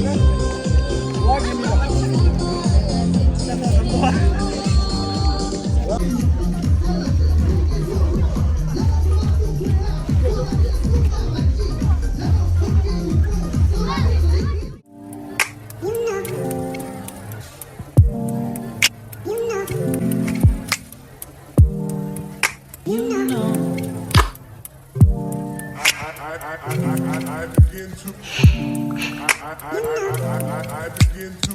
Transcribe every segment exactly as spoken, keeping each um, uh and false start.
I, I, I, I, I, I, I begin to, I, I, I, I, I, I, I begin to.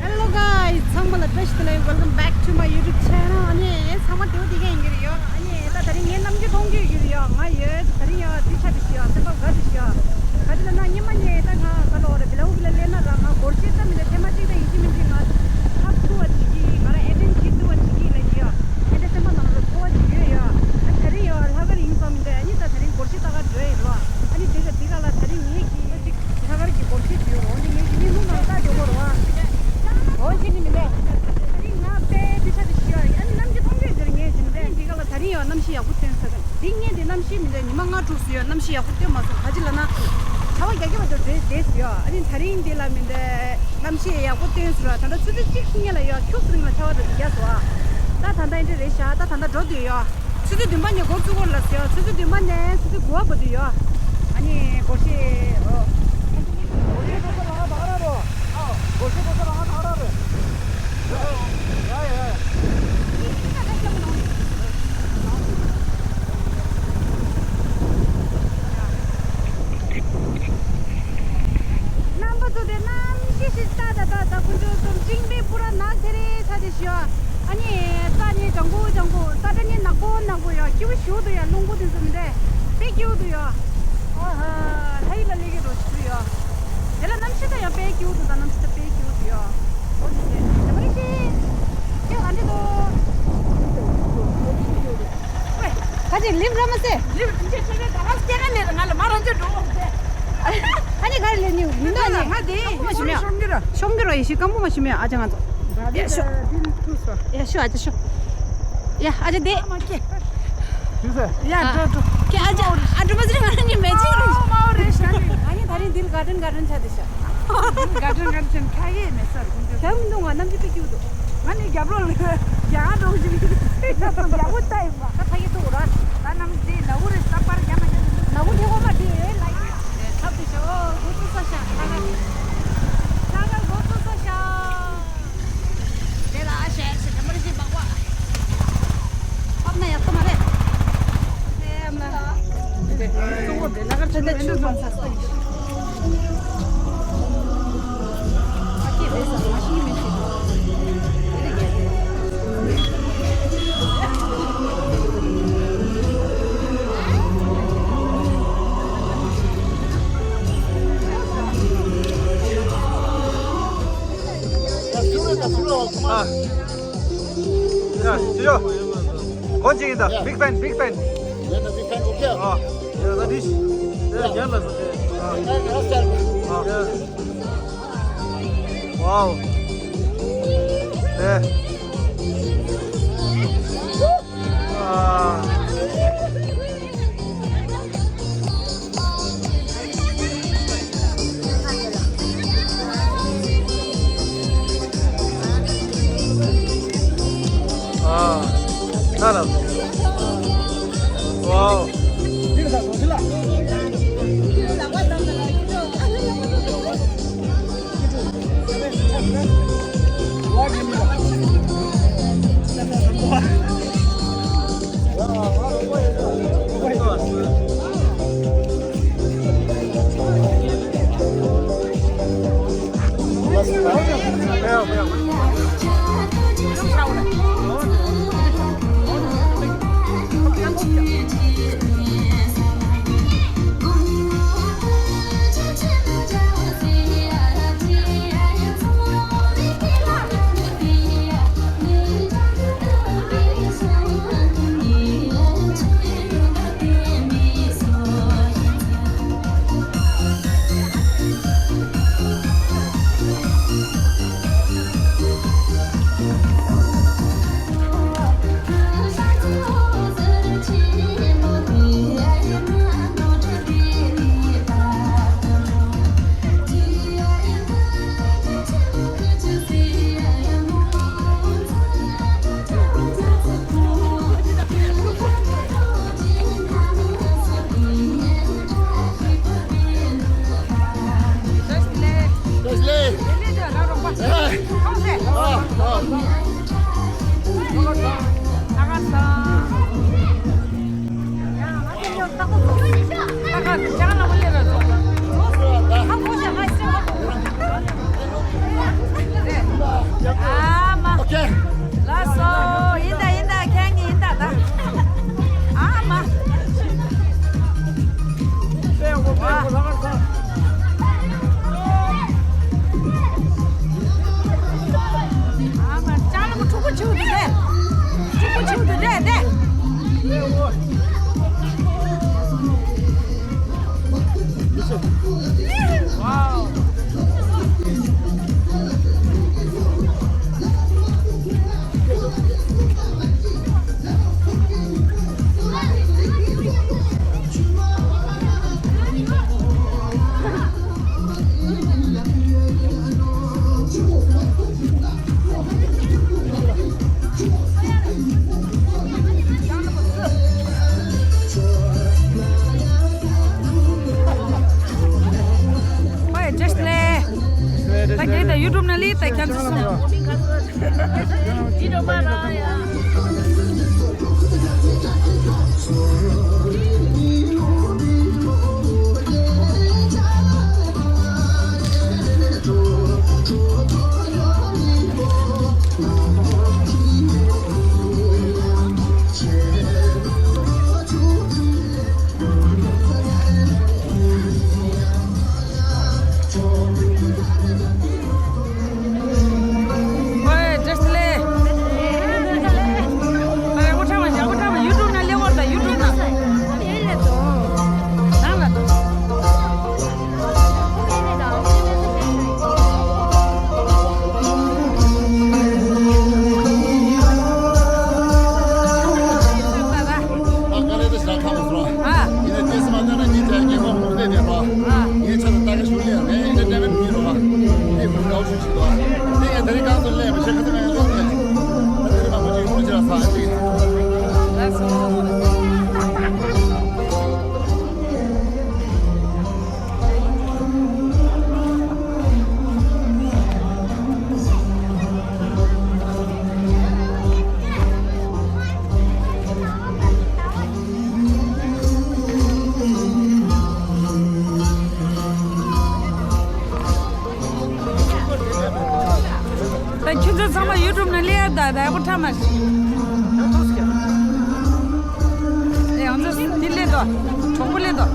Hello guys, ཚང་མ་ལ་བཀྲ་ཤིས་བདེ་ལེགས། welcome back to my YouTube channel. ཨ་ནི་ཚང་མ་བདེ་པོ་བདེ་གང་ཡིན་གྱི་རེད་ཡོད། ཨ་ནི་ད་དེ་རིང་ངའི་གནམ་གྲུ་མཐོང་རྒྱུ་ཡོད་ཀྱི་རེད་ཡོད། ང་ཡོད་དེ་རིང་ཡོད་དེ་ཆ་དེ་ཞིག་ཡོད། སེམས་པ་དགའ་དེ་ཞིག་ཡོད། ག་རེ་ལབ་ན་སྔོན་མ་ནས་ད་ང་ག་ལོ་རེད། བི་ལ་ཝུ་བི་ལ་སླེབས་ན་ར་ང་སྒོར་གཞས་ལྟ་མི་འདྲ་ཐེངས་མ་གཅིག་དང་ཡིན་གཅིག་མིན་གཅིག་ང་ཧབ་ཐུབ་པ་བྱེད་ཀྱི་ཡིན། ང་རང་ཨེ་ཊེན་བྱེད་ཐུབ་པ་བྱེད་ཀྱི་ཡིན་ལབ་ཀྱི་ཡོད། ཨ་ནི་སེམས་པ་ནང་ལ་ཚོར་བ་ཅིག་ཡོད་ཡོད། ཨ་དེ་རིང་ཡོད་ལྷག་དཀར་ཡིན་བསམ་མི་འདུག་ཨ་ནི་ད་དེ་རིང་སྒོར་གཞས་ལྟ་ག་འགྲོ་ཡི་རོ། ཨ་ནི་དེ་ག་དེ་ག་ལ་དེ་རིང་ངེད་ཀྱིས་ཅིག་ལྷག་དཀར་གྱི་སྒོར་གཞས་བྱེད་ཡོད་རོ། ཨ་ནི་ངེད་ཀྱིས་ནི་ལྷུང་ནང་ལ་ལྟ་འགྲོ་གོ་རོ། ཨ་འོ་ཅི་ནི་མི་འདུག་དེ་རིང་ང་དཔེ་དེ་ཆ་དེ་ཞིག་ཡོད། ཨ་ནི་གནམ་གྲུ་མཐོང་གི་ཡོད་དེ་རིང་ངས་ཅི་ནི་དེ་ག་ལ་དེ་རིང་ཡོད་གནམ་གཤིས་ཡག་པོ་ཐོན་ས་གི། འདི་ངས་འདི་གནམ་གཤིས་མི་འདྲ། ཉི་མ་ལྔ་དྲུག་ཙམ་ཡོད། གནམ་གཤིས་ཡག་པོ་སྟོན་མ་སོང་། ག་ཅི་ལབ་ན་ཆར་པ་རྒྱག་གི་མ་འདུག་འདྲེ་འདྲེ་ཟེར་ཡོད། ཨ་ནི་ད་རིང་འདི་ལ་མི་འདྲ་གནམ་གཤིས་ཡག་པོ་སྟོན་ཟེར་ཡོད། ད་ལྟ་ཆུ་ཚོད་གཅིག་ཕྱིན་ལ་ཡོད། ཁྱུག་ཙམ་ལ་ཆར་པ་འདྲ་འདི་རྒྱག་སོང་ཨ། ད་ད་ལྟ་འདི་འདྲ་རེད་ཤག་ད་ད་ལྟ་འགྲོ་འདོད་ཡོད། ཆུ་ཚོད་བདུན་པ་ནས་འགོ་བཙུགས་གོ་ལབ་ཟེར་ཡོད། ཆུ་ཚོད་བདུན་པ་ནས་ཆུ་ཚོད་དགུ་པ་བར་དུ་ཡོད། ཨ་ནི་སྒོར་གཞས་ཨོ། སྒོར་གཞས་སྒོར་གཞས་ལ་ང་ད་ར་རོ། སྒོར་གཞས་སྒོར་གཞས་ལ་ང་ད་ར་རོ། ཡ་ཡ་ཡ། རྣམ་པ་ཚོ་དེ་གནམ་གཤིས་ཤིག་ལྟ་ད་ད་ད་ཁོ་ཚོ་ཚོ་ཅིང་པའི་པུ་ར་ནག་ཚེ་རེ་ཚ་དེ་ཞུ། ཨ་ནི་རྩྭ་ནི་ལྗང་ཁུ་ལྗང་ཁུ། རྩྭ་ཁྲ་ནི་ནག་པོ་ནག་པོ་ཡོད། སྐྱིད་པོ་ཞུ་འདུག་ཡ། རླུང་བུ་དེ་ཚོ་མི་འདྲ་དཔེ་སྐྱིད་པོ་འདུག་ཡ། ཨ་ཧ། ལྷ་ཡི་ལ་ལི་གི་རོ་ཞིག་འདུག་ཡ། དེ་ལ་གནམ་གཤིས་ད་ཡང་དཔེ་སྐྱིད་པོ་འདུག་ད་གནམ་གཤིས་ད་དཔེ་སྐྱིད་པོ་འདུག་ཡ། ཨོ་དེ་ཚེ་ད་མ་རེད་ཤི། ཁྱོད་ག་འདྲ་འདུག་ཝེ། ད་ཅིག་ལིབ་ར་མ་སེ། ལིབ་ཅེ་ཅེ་ཅེ་ད་ང་སྐྱེ་ག་ནས་ང་ལ་མ་རང་ཅེ་འགྲོ། ཨ་ནི་ག་རེ་ལས་ཉུ་མི་འདུག་ཨ་ནི། ང་དེ་ཤོམ་གྱི་ར། ཤོམ་གྱི་ར་ཡེ་ཤི་སྐམ་པོ་མ་ཤི་མེ་ཨ་ཅག་ང་ཚོ། ཡ་ཤོ། ཡ་ཤོ་ཨ་ཅག་ཤོ། ཡ་ཨ་ཅག་དེ། ཡ་འགྲོ་འགྲོ། ཁྱེད་ཨ་ཅག་ཨ་འགྲོ་མ་ཟེར་ང་ནི་མེ་ཅིག་རེད། ཨ་ནི་ད་རིང་འདིར་ག་འདྲ་ག་འདྲ་ཆ་དེ་ཤ། ག་འདྲ་ག་འདྲ་ཆ་ཁ་ཡེ་མེ་སར་ཁྱད་མི་འདུག་ང་གནམ་གྱི་དཔེ་སྐྱིད་འདུག་ང་ནི་རྒྱབ་ལོགས་ལ་རྒྱ་གར་འགྲོ་བཞིན་ཡིན། ཡག་པོ་ལྟ་ཡིན་པ། ད་ཕ་གི་ཐུག་ར། ད་ནམ་དེ་ནག་པོ་རེད་བསམ་པར་རྒྱ་མ་རྒྱ་མ་འདུག་ནག་པོ་དེ་འོ་མ་དེ་ཡོད་ལ་ཡིན། ཐབས་དེ་ཤོ་འོ་འགོ་ཚུགས་ས་ཤ་ལྷ་གར། ལྷ་གར་འགོ་ཚུགས་ས་ཤ། དེ་ལ་ཨ་ཤ་ཤ་དེ་མ་རེད་ཤི་མག་པ། ཕབ་ན་ཡག་པོ་མ་རེད། དེ་ཨ་མ། དེ་གཙོ་བོ་དེ་ལྷ་གར་ཆ་ལེ་ཆུ་བ་ས་ས་ཡིན། ཡ། ཡ། ཅི་ཡོད། གོ་ཅི་ཡིན་ད། Big fan, big fan. Yeah, the big fan, okay. ཨ། ཡ། ད་འདི། ཡ། ཡ་ལ་སོ། ཨ། ཡ། Wow. ཨེ། ཨ། ཨ། ད་ལ། Wow. ཨ་མ། ལགས་སོ། ཡིན་ད་ཡིན་ད། ཁྱེད་ཀྱི་ཡིན་ད་ད། ཨ་མ། ཨ་མ། ལྕགས་ལམ་འཁྲུག་པོ་བྱུང་འདུག་ལེ། འཁྲུག་པོ་བྱུང་འདུག་ལེ་ལེ། ཨོའི་བཀྲ་ཤིས་བདེ་ལེགས། ད་གིན་ད་ཡུ་ཊུབ་ནང་སླེབས་ད་ཁྱེད་ཚོ་གསུམ། ཨོའི་བཀྲ་ཤིས་བདེ་ལེགས། ཨ་ཡག་པོ་འཁྲབ་མ། ཡག་པོ་འཁྲབ་མ། ཡུ་ཊུབ་ནང་སླེབས་འོ་ད། ཡུ་ཊུབ་ནང་། ནང་ལ་འདུག་ཨ། དཀའ་ལས་དེ་ཞེ་དྲག་ཁག་པོ་སོང་། ཨ། ཡིན་ནའི་སྐྱེས་སེམས་མ་བཏང་ན་ཉིན་དེ་རྒན་མོ་མུ་སྟེགས་བསྡད་པ། ཨ། ངའི་ཆ་ལ་ལྟ་གི་ཞུ་ལེ་ཡང་ངས་ཡིན་ན་ཀྲན་པའི་མི་རོ་བ། དེ་མུ་དགའ་བོ་ཞུ་ཞིག་དོ། དེ་ངས་དེ་རིང་རྐང་ཚོ་ལས་མི་ཤེས་ཁ་ཚ་ང་ཡང་ལོག་ནས། ད་དེ་རིང་མ་མོ་ཅིག་ཡོང་རོགས་བྱེད་ར་ས་ཨ་ཅིག་ད་ཁྱོད་ཚོ་ཚང་མ་ཡུ་ཊུབ་ནང་སླེབས་ད། ད་ཡག་པོ་འཁྲབ་མ་ཤིག་ཨེ། ང་ཚོ་འདི་སླེབས་དོ། གྲོགས་པོ་སླེབས་དོ།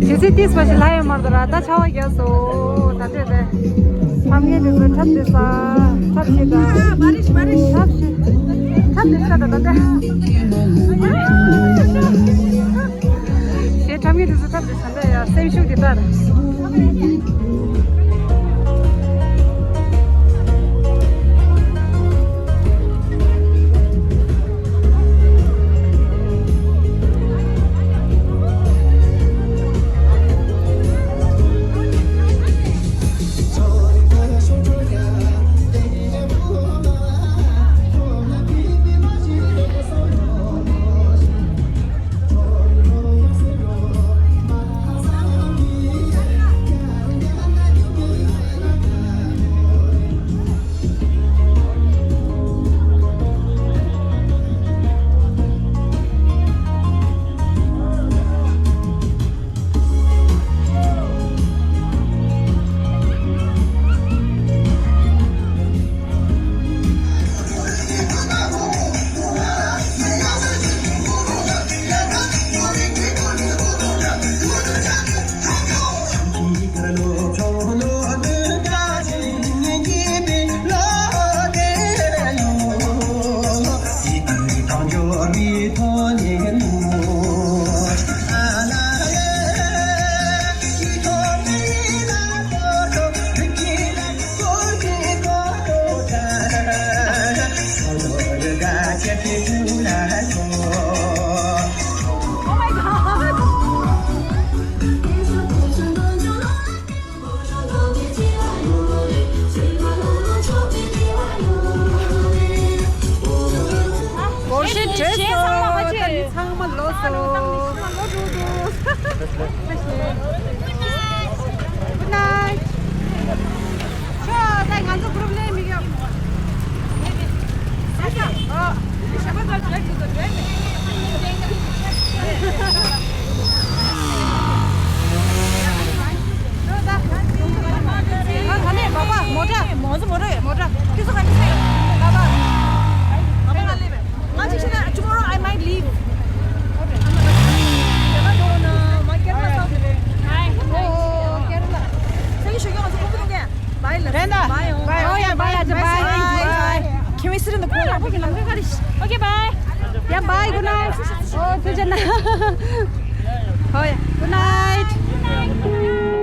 དུས་ཚོད་ཏིས་པ་ཞིག་ལྷག་ཡོད་མ་རེད་ད། ད་ཆར་པ་བརྒྱབ་སོང་། ད་འདྲས་རེད། ཁྲམ་ངན་དེ་ཚོ་ཁྲབ་བསྡད་ས། ཁྲབ་ཞིག་ད། ཁྲབ་ཞིག་ཁྲབ་བསྡད་ས་ད་ད་འདྲས། ཞེས་ཁྲམ་ངན་དེ་ཚོ་ཁྲབ་བསྡད་ས་འདྲ་ཡ། སེམས་ཤུགས་དེ་ལྟར། སྒོར་གཞས་གྲས་སོ། ད་ནི་ཚང་མ་ལོས་སོ། Good night. ཤོག་ད་ང་ཚོ་གུ་རུབ་ལས་མི་གཡོ། Tomorrow I might leave. Bye. Bye. Oh, yeah, bye, bye, bye. Can we sit in the corner? Okay, bye. Yeah, bye. Good night. Oh, good night. Oh, yeah. Good night.